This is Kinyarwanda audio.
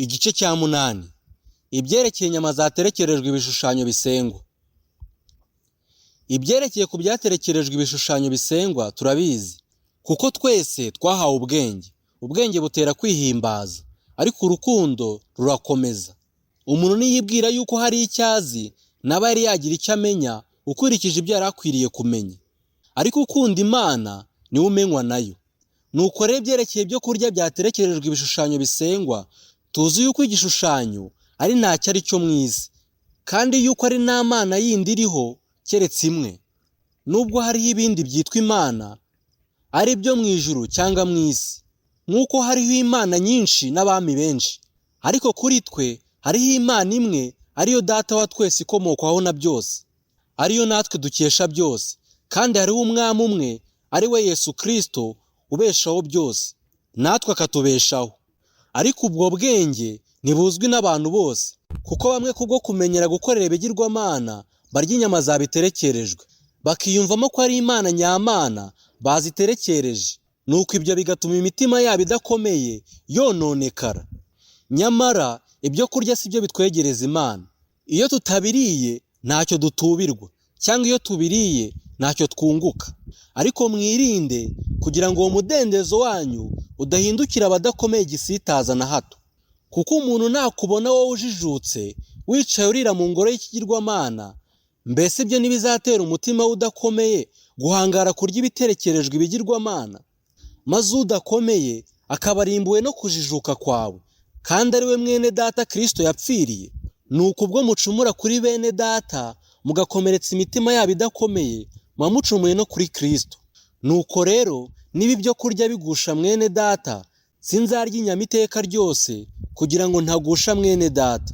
Igice cya 8. Ibyerekeye inyama zaterekerejwe ibishushanyo bisengwa. Ibyerekeye ku byaterekerejwe ibishushanyo bisengwa turabizi, kuko twese twahawe ubwenge. Ubwenge butera kwihimbaza, ariko urukundo rurakomeza. Umuntu niyibwira yuko hari icyo azi, naba yari yagira icyo amenya ukurikije ibyo yari akwiriye kumenya. Ariko ukunda Imana niwe umenywa nayo. Nuko rero ibyerekeye ibyo kurya byaterekerejwe ibishushanyo bisengwa, tuzi yuko igishushanyo ari ntacyo ari cyo mu isi, kandi yuko ari nta mana yindi iriho keretse imwe. Nubwo hariho ibindi byitwa imana, ari byo mu ijuru cyangwa mu isi, nk'uko hariho imana nyinshi n'abami benshi, ariko kuri twe hariho Imana imwe, ariyo Data wa twese ikomokwaho na byose, ariyo natwe dukesha byose, kandi hariho Umwami umwe, ari we Yesu Kristo, ubeshaho byose, natwe akatubeshaho. Ariko ubwo bwenge ntibuzwi n'abantu bose, kuko bamwe kubwo kumenyera gukorera ibigirwamana barya inyama zabiterekerejwe, bakiyumvamo ko ari imana nyamana baziterekereje. Nuko ibyo bigatuma imitima yabo idakomeye yononekara. Nyamara ibyo kurya si byo bitwegereza Imana. Iyo tutabiriye ntacyo dutubirwa, cyangwa iyo tubiriye ntacyo twunguka. Ariko mwirinde kugira ngo uwo mudendezo wanyu udahindukira abadakomeye igisitaza na hato. Kuko umuntu nakubona wowe ujijutse, wicaye urira mu ngoro y'ikigirwamana, mbese ibyo ntibizatera umutima we udakomeye guhangara kurya ibiterekerejwe ibigirwamana? Maze udakomeye akaba arimbuwe no kujijuka kwawe, kandi ari we mwene data Kristo yapfiriye. Nuko ubwo mucumura kuri bene data, mugakomeretsa imitima yabo idakomeye, muba mucumuye no kuri Kristo. Nuko rero niba ibyo kurya bigusha mwene data, sinzarya inyama iteka ryose, kugira ngo ntagusha mwene data.